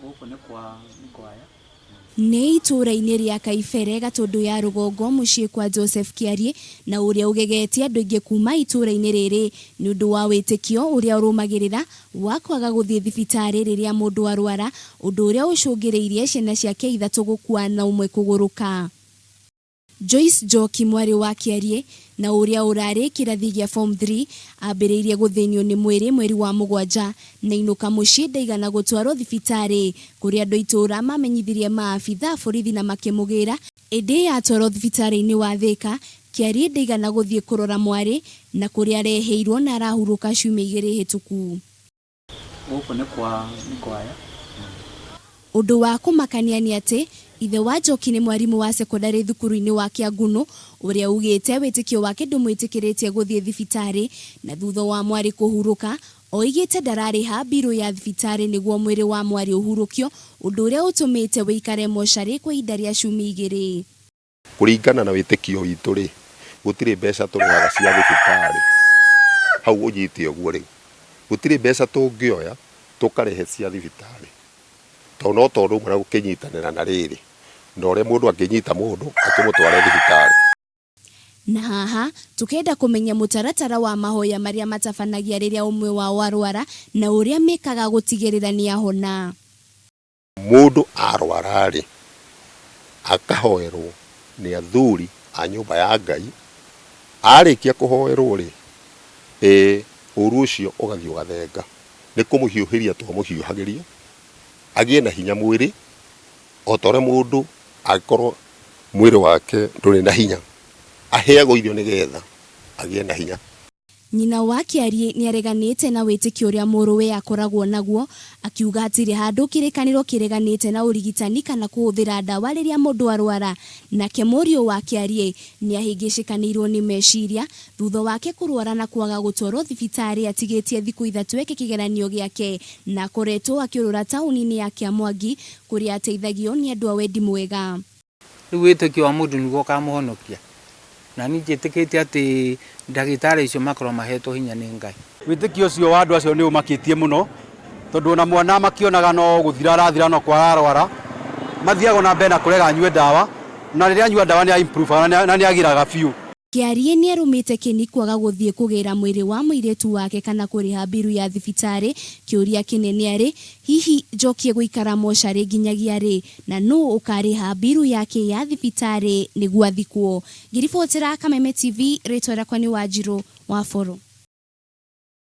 Gũkũ nĩ kwa nĩ kwaya. Nĩ itũũra-inĩ rĩa Kaibere, Gatũndũ ya Rũgongo, mũciĩ kwa Joseph Kĩariĩ, na ũrĩa ũgegetie andũ aingĩ kuuma itũũra-inĩ rĩrĩ nĩ ũndũ wa wĩtĩkio ũrĩa ũrũmagĩrĩra wa kwaga gũthiĩ thibitarĩ rĩrĩa mũndũ arwara, ũndũ ũrĩa ũcũngĩrĩirie ciana ciake ithatũ gũkua na ũmwe kũgũrũka. Joyce Njoki mwarĩ wa Kĩariĩ na ũrĩa ũrarĩ kĩrathi gĩa form three ambĩrĩirie gũthĩnio nĩ mwĩrĩ mweri wa mũgwanja na inũka mũciĩ ndaigana gũtwarwo thibitarĩ kũrĩa andũ a itũũra mamenyithirie maabitha a borithi na makĩmũgĩra ĩndĩ atwarwo thibitarĩ-inĩ wa Thĩka Kĩariĩ ndaigana gũthiĩ kũrora mwarĩ na kũrĩa areheirwo na arahurũka ciumia igĩrĩ hĩtũku. Gũkũ nĩ kwa nĩ kwaya. Ũndũ wa kũmakania nĩ atĩ, ithe wa Njoki nĩ mwarimũ wa cekondarĩ thukuru-inĩ wa Kĩangunũ, ũrĩa ugĩte wĩtĩkio wake ndũmwĩtĩkĩrĩtie gũthiĩ thibitarĩ, na thutha wa mwarĩ kũhurũka, oigĩte ndararĩha mbirũ ya thibitarĩ nĩguo mwĩrĩ wa mwarĩ ũhurũkio, ũndũ ũrĩa ũtũmĩte wĩikare mocarĩ kwa ihinda rĩa ciumia igĩrĩ. Kũringana na wĩtĩkio witũ-rĩ, gũtirĩ mbeca tũrĩhaga cia thibitarĩ. Hau ũnyite ũguo rĩu. Gũtirĩ mbeca tũngĩoya tũkarĩhe cia thibitarĩ. Tondũ no ta ũndũ ũmwe na gũkĩnyitanĩra na rĩrĩ, na ũrĩa mũndũ angĩnyita mũndũ akĩmũtware thibitarĩ. Na haha tũkenda kũmenya mũtaratara wa mahoya marĩa matabanagia rĩrĩa ũmwe wao arwara na ũrĩa mekaga gũtigĩrĩra nĩahona. Mũndũ arwara-rĩ, akahoerwo nĩ athuri a nyũmba ya Ngai, arĩkia kũhoerwo-rĩ, ĩĩ ũru ũcio ũgathiĩ ũgathenga. Nĩ kũmũhiũhĩria twamũhiũhagĩria, agĩe na hinya mwĩrĩ, o ta ũrĩa mũndũ angĩkorwo mwĩrĩ wake ndũrĩ na hinya, aheagwo irio nĩgetha agĩe na hinya. Nyina wa Kĩariĩ nĩareganĩte na wĩtĩkio ũrĩa mũrũwe akoragwo naguo, akiuga hatirĩ handũ kĩrĩkanĩro kĩreganĩte na ũrigitani kana kũhũthĩra ndawa rĩrĩa mũndũ arwara. Nake mũriũ wa Kĩariĩ nĩahĩngĩcĩkanĩirwo nĩ meciria thutha wake kũrwara na kwaga gũtwarwo thibitarĩ atigĩtie thikũ ithatũ eke kĩgeranio gĩake na akoretwo akĩũrũra taũni-inĩ ya Kĩamwangi kũrĩa ateithagio nĩ andũ a wendi mwega. Rĩu wĩtĩkio wa mũndũ nĩguo ũkamũhonokia. Na niĩ njĩtĩkĩtie atĩ ndagĩtarĩ acio makoragwo mahetwo hinya nĩ Ngai. Wĩtĩkio ũcio wa andũ acio nĩ ũmakĩtie mũno, tondũ ona mwana makĩonaga no gũthira arathira no kwararwara, mathiaga ona mbere na kũrega anyue ndawa, na rĩrĩa anyua ndawa nĩ a improve aga na nĩ agĩraga biũ. Kĩariĩ nĩarũmĩte kĩni kwaga gũthiĩ kũgĩra mwĩrĩ wa mũirĩtu wake kana kũrĩha mbiru ya thibitarĩ. Kĩũria kĩnene arĩ, hihi Njoki egũikara mocarĩ nginyagia rĩ na nũũ ũkarĩha mbiru yake ya thibitarĩ nĩguo athikwo? Ngĩribotera Kameme TV, rĩtwa rĩakwa nĩ Wanjirũ wa Boro.